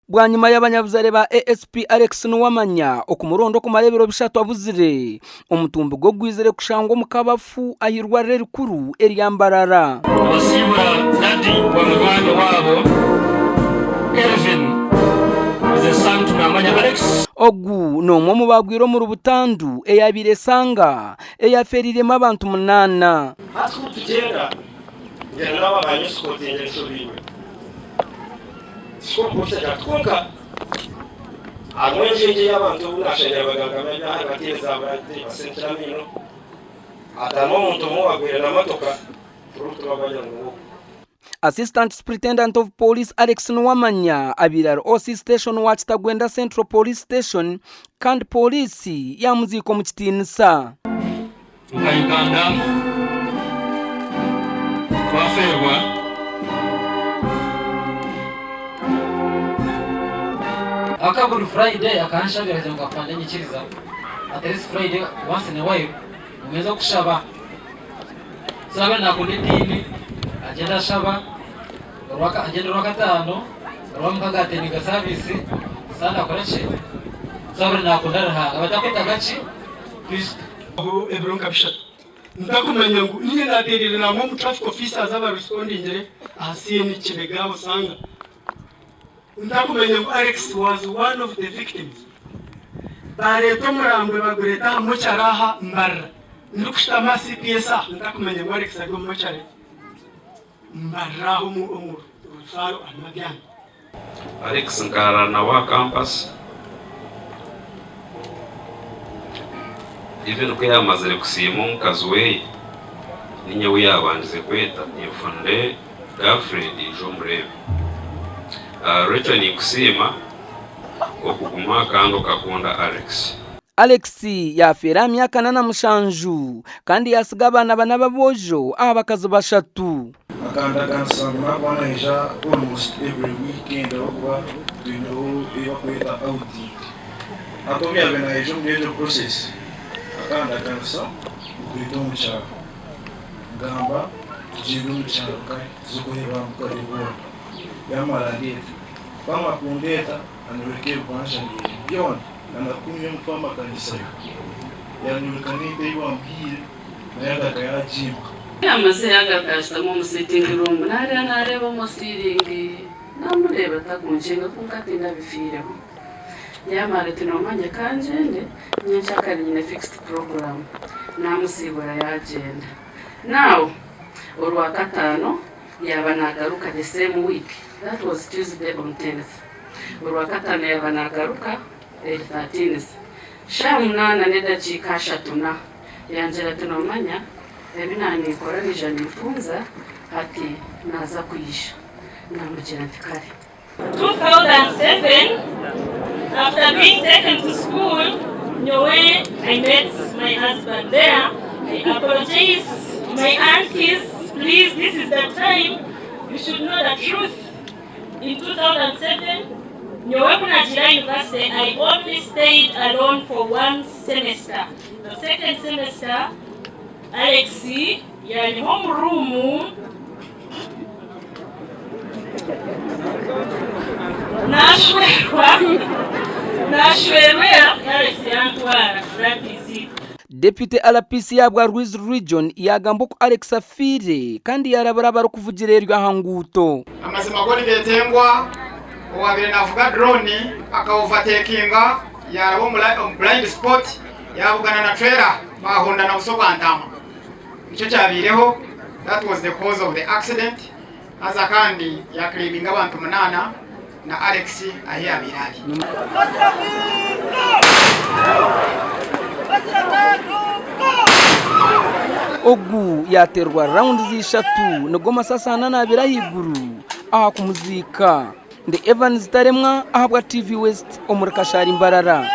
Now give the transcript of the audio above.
Bwanyima y'abanyabuzaare ba ASP Alex Nuwamanya okumuronda okumara ebiro bishatu abuzire, omutumbi gwe gwizire kushangwa omu kabafu ah'eirwariro erikuru erya Mbarara. Nibasiibura dadi wa munywani waabo Kelvin is a son to Namanya Alex. Ogu n'omwe omu baagwire omuri butandu eyaabaire esanga eyafeereiremu abantu munaana. Hati ku tugyenda, ngyenda n'aba baanyesikotinga enshobeirwe. Siko omupoliisi agira ati, Kwonka harimu engyengye y'abantu obu naashangira bagangami ab'aha bataine zaabura basindikire amaino, ati harimu omuntu omwe owaagwire na motoka, turikutuba bagira ngu niwe ogu. Assistant Superintendent of Police Alex Nuwamanya abaire ari OC Station wa Kitagwenda Central Police Station kandi pooriisi yaamuziika omu kitiinisa. Nka Uganda twafeerwa. Aka buri Friday akanshabira agira ngu akunda enyikiriza at least Friday once in a while omuheeza okushaba so yaaba nakunda ediini agyenda ashaba agyenda orwakataano orwamukaga atendinga service Sunday akora ki so yaaba nakunda Ruhanga batakwetaga ki Kristo. Aho ebiro nka bishatu ntakumanya ngu niinye naateereire naamwe omu traffic officers aba respondingire aha scene Kibega aho osanga ntakumanya ngu Alex was one of the victims. Baareeta omurambwe bagureeta aha mochari aha Mbarara ndikushutama aha CPS aha ntakumanya ngu Alex ari omu mochari Mbarara aho omu ruzaaro arimu abyami. Alex nkarara nawe aha campus even ku yamazire kusiima omukazi weye ninye ou yabandize kweta nti nfunire girlfriend ija omureebe. Rachel ninkusiima okuguma kandi okakunda Alex. Alex yaafeera aha myaka ana na mushanju kandi yaatsiga abaana bana b'aboojo aha bakazi bashatu. Akandaganisa ngu nakuba naija almost every weekend ahabw'okuba twineho ebi bakweta outing. Hati obu yaabaire naija omuri egyo process, akandaganisa ngu twete omu kyaro. Ngamba tugyende omu kyaro kare tuze kureeba mukare boona. Yaamara andeeta. Ku amara kundeeta anyoreka ebibanja bye byona nanakumya omu faamu akanyisayo. Yanyoreka n'ente ei bamuhaire nayo agaruka yaagimpa. Yamazire yagaruka yashutama omu sitting room narira nareeba omu ceiling namureeba takunkyenga kwonka tindabifiireho yamara ati nomanya kangyende nyenkyakare nyine fixed program namusiibura yagyenda now orwakataano yaaba nagaruka the same week that was Tuesday on tenth orwakataano yaaba nagaruka eri thirteenth shaaha munaana nedakiika ashatu na. Yangira ati, Noomanya, ebi naaninkora naija nimpunza, hati naaza kwija. Naamugira nti, Kare. 2007 after being taken to school nyowe I met my husband there I apologize to my aunties please this is the time you should know the truth in 2007 nyowe kunagiire aha university I only stayed alone for one semester The second semester Alex yanyiha omu room nashwerwa nashwerwa Alex yantwara that is it. Deputy RPC ya Bwarwizi Region yaagamba oku Alex afiire kandi yaarabura abarikuvugira eryo aha nguuto. Amazima go nigetengwa, owabaire navuga drone aka overtakinga yaraba omu blind spot yabugana na trailer bahondana buso bwa ntaama. Nikyo kyabaireho, that was the cause of the accident haza kandi ya claiminga abantu munana na Alex ahi yabaire ari. Ogu yaateerwa rawundi ishatu nigo masasi ana n'abiri ahaiguru aha kumuziika. Ndi Evans Taremwa ahabwa TV West omuri Kashari Mbarara.